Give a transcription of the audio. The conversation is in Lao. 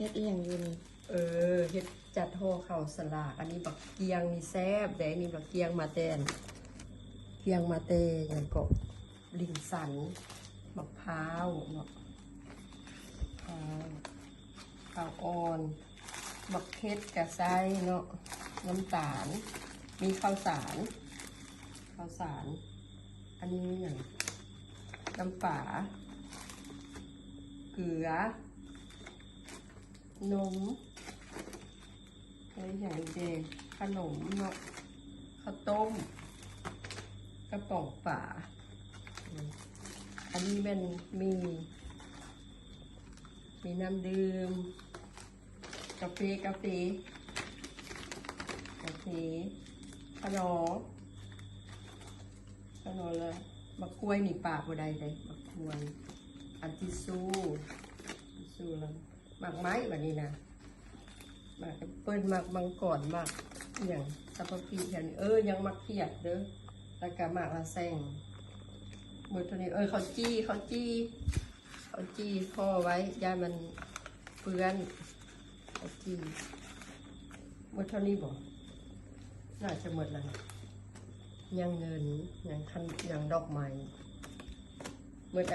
ເຮັດອີ່ຫຍັງຢູ່ນີ້? ເອີ ເຮັດຈັດຫໍ່ເຂົ້າສະຫຼາກ. ອັນນີ້ບັກກຽງນີ້ແຊບເດ້. ນີ້ບັກກຽງມາແຕ່ ກຽງມາແຕ່ຫຍັງເກາະ ລິງຊັນ. ບັກພ້າວເນາະ ພ້າວ ພ້າວອ່ອນ. ບັກເຜັດກະໃສ່ເນາະ ນ້ຳຕານ ມີເຂົ້າສານ ເຂົ້າສານ. ອັນນີ້ຫຍັງ? ນ້ຳປາ ເກືອ ນົມ ແລ້ວຫຍັງເດ ຂະໜົມເນາະ ເຂົ້າຕົ້ມ ກະປ໋ອງປາ. ອັນນີ້ແມ່ນໝີ່ ມີນ້ຳດື່ມ ກາເຟ ກາເຟ ກາເຟ ຂະໜໍ ຂະໜໍ ແລ້ວບັກກ້ວຍນີ້ປາດບໍ່ໄດ້ເດ້ ບັກກ້ວຍ. ອັນທິຊຊູ ທິຊຊູ ແລ້ວໝາກໄມ້ບັດນີ້ນະ ໝາກແອັບເປິ້ນ ໝາກມັງກອນ ໝາກອີ່ຫຍັງ ສັບປະປີແຖວນີ້. ເອີ ຍັງໝາກຂຽດເດີ ແລ້ວກະໝາກລະແຊງ. ເບິດເທົ່ານີ້. ເອີ ເຂົ້າຈີ່ ເຂົ້າຈີ່ ເຂົ້າຈີ່ຫໍ່ໄວ້ ຢ້ານມັນເປື້ອນ. ເຂົ້າຈີ່ ເບິດເທົ່ານີ້ບໍ? ໜ້າຈະເບິດແລ້ວເນາະ. ຍັງເງິນ ຍັງຄັນ ຍັງດອກໄມ້. ເບິດແລ້ວ